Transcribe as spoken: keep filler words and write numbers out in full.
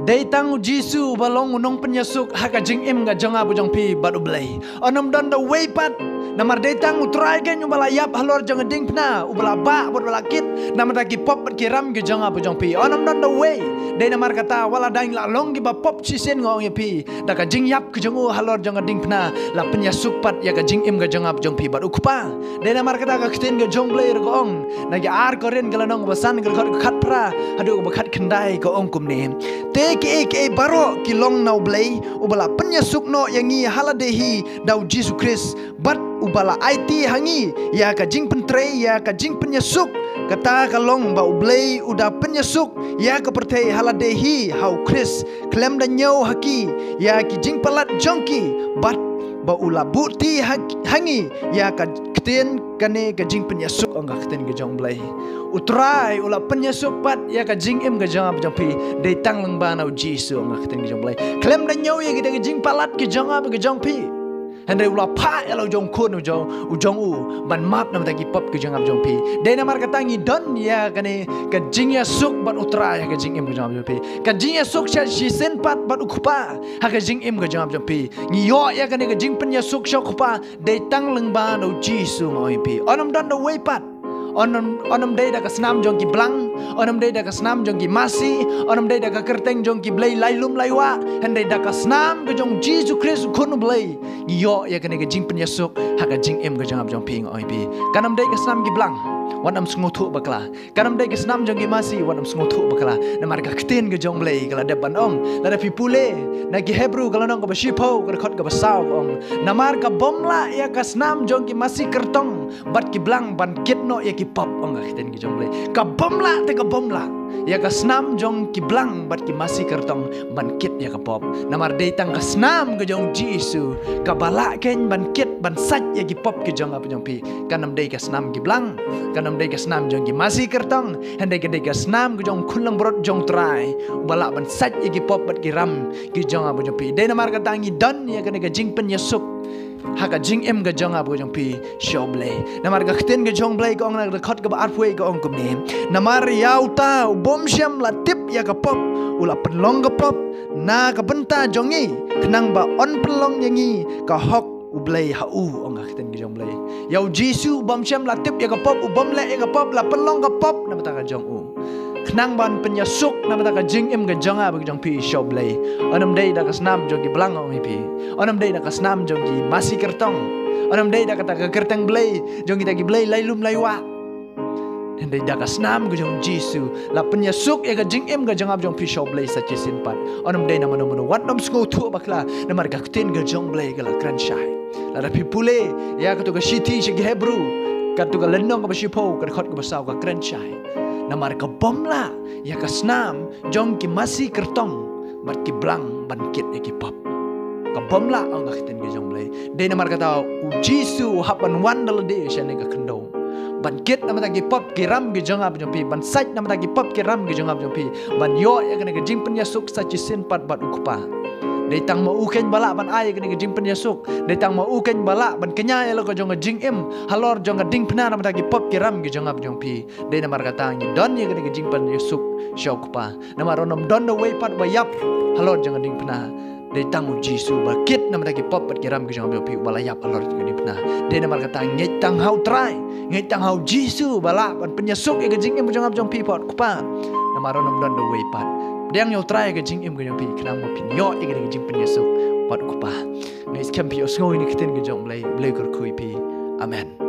Dei tang u Jisu uba long u nongpynïasuk ha ka jingim ka jong nga bad jong phi bad U Blei. Ym don da uwei pat. Namar dei tang U Trai keiñ uba la ïap halor jong ka diengphna, uba la bah bad uba la kit namar ki pop bad ki ram ki jong nga bad jong phi. Ym don da uwei. Dei namar kata wat la dang la long kiba pop shisien nga ong ïa phi, da ka jingïap ka jong u halor jong ka diengphna la pynïasuk pat ïa ka jingim ka jong nga bad jong phi bad U Kpa. Dei namar kata ka ktien ka jong U Blei ruh ka ong, na ki ar Korinth ka lynnong kaba san ka dkhot ka khatphra haduh kaba khatkhyndai ka ong kumne: Te kiei kiei baroh ki long na U Blei, uba la pynïasuk noh ïa ngi ha lade hi da U Jisu Khrist, bad uba la aiti ha ngi ïa ka jingpyntrei ïa ka jingpynïasuk. Kata ka long ba U Blei u da pynïasuk ïa ka pyrthei ha lade hi ha U Khrist, khlem da ñiew ha ki ïa ki jingpalat jong ki, bad ba u la buhti ha, ha ngi ïa ka ktien kane ka jingpynïasuk, ong ka ktien ka jong U Blei. U Trai u la pynïasuk pat ïa ka jingim ka jong nga bad jong phi, dei tang lyngba na U Jisu, ong ka ktien ka jong U Blei. Khlem da ñiew ïa kita ki jingpalat ki jong nga bad ki jong phi. Hynrei u la phah ïa la u jong u khun u jong, u jong u ban map namar ki pop ki jong nga bad jong phi. Dei namar kata ngi don ïa kane ka jingïasuk bad U Trai ha ka jingim ka jong nga bad jong phi. Ka jingïasuk sha shisien pat bad U Kpa ha ka jingim ka jong nga bad jong phi. Ngi ïoh ïa kane ka jingpynïasuk sha U Kpa dei tang lyngba na U Jisu, nga ong ïa phi. Ym don da uwei pat. Ym, ym dei da ka snam jong ki blang, ym dei da ka snam jong ki masi, ym dei da ka kyrteng jong ki blei lai lum lai wah, hynrei da ka snam ka jong U Jisu Khrist u Khun U Blei ngi ïoh ïa kane ka jingpynïasuk ha ka jingim ka jong nga bad jong phi, nga ong ïa phi. Kan ym dei ka snam ki blang, wat nym sngewthuh bakla. Kan ym dei ka snam jong ki masi, wat nym sngewthuh bakla. Namar ka ktien ka jong U Blei ka la dep ban ong, lada phi pule na ki Hebru ka lynnong kaba shiphew ka dkhot kaba saw ka ong, namar ka bym lah ïa ka snam jong ki masi kyrtong bad ki blang ban kit noh ïa ki pop, ong ka ktien ka jong U Blei. Ka bym lah, te ka bym lah ïa ka snam jong ki blang bad ki masi kyrtong ban kit ïa ka pop. Namar dei tang ka snam ka jong U Jisu kaba lah keiñ ban kit ban sait ïa ki pop ki jong nga bad jong phi. Kan ym dei ka snam ki blang, kan ym dei ka snam jong ki masi kyrtong, hynrei ka dei ka snam ka jong U Khun Langbrot jong U Trai uba lah ban sait ïa ki pop bad ki ram ki jong nga bad jong phi. Dei namar kata ngi don ïa kane ka jingpynïasuk ha ka jingim ka jong nga bad jong phi sha U Blei. Namar ka ktien ka jong U Blei ka ong na ka dkhot kaba arphew ka ong kumne: Namar ïa uta u bym shym la tip ïa ka pop u la pynlong ka pop na ka bynta jong ngi, khnang ba yn pynlong ïa ngi ka hok U Blei ha u, ong ka ktien ka jong U Blei. Ïa U Jisu u bym shym la tip ïa ka pop, u bym leh ïa ka pop, la pynlong ka pop na bynta ka jong u, khnang ban pynïasuk na bynta ka jingim ka jong nga bad ka jong phi sha U Blei. Ym dei da ka snam jong ki blang, nga ong ïa phi. Ym dei da ka snam jong ki masi kyrtong. Ym dei da kata ka kyrteng blei jong kita ki blei lai lum lai wah. Hynrei da ka snam ka jong U Jisu la pynïasuk ïa ka jingim ka jong nga bad jong phi sha U Blei sa shisien pat. Ym dei na mano mano, wat nym sngewthuh bakla, namar ka ktien ka jong U Blei ka la kren shai. Lada phi pule ïa katu ka shithi sha ki Hebru, katu ka lynnong kaba shiphew ka dkhot kaba saw ka kren shai. Namar ka bym lah ïa ka snam jong ki masi kyrtong bad ki blang ban kit ïa ki pop. Ka bym lah, ong ka ktien ka jong U Blei. Dei namar kata U Jisu u hap ban wan da lade shane ka khyndew ban kit na bynta ki pop ki ram ki jong nga bad jong phi, ban sait na bynta ki pop ki ram ki jong nga bad jong phi, ban ïoh ïa kane ka jingpynïasuk sa shisien pat bad U Kpa. Dei tang ma u keiñ ba lah ban ai ïa kane ka jingpynïasuk. Dei tang ma u keiñ ba lah ban kñia ïa la ka jong ka jingim halor jong ka diengphna na bynta ki pop ki ram ki jong nga bad jong phi. Dei namar kata ngi don ïa kane ka jingpynïasuk sha U Kpa. Namar ym don da uwei pat ba ïap halor jong ka diengphna. Dei tang U Jisu ba kit na bynta ki pop bad ki ram ki jong nga bad jong phi, uba la ïap halor jong ka diengphna. Dei namar kata ngeit tang ha U Trai, ngeit tang ha U Jisu ba lah ban pynïasuk ïa ka jingim ka jong nga bad jong phi bad U Kpa. Namar ym don da uwei pat. Pdiang ïa U Trai ïa ka jingim ka jong phi, khnang ba phin ïoh ïa ka jingpynïasuk bad U Kpa. Nga ngeit skhem phi ïohsngew ïa ka ktien ka jong U Blei. U Blei u kyrkhu ïa phi. Amen.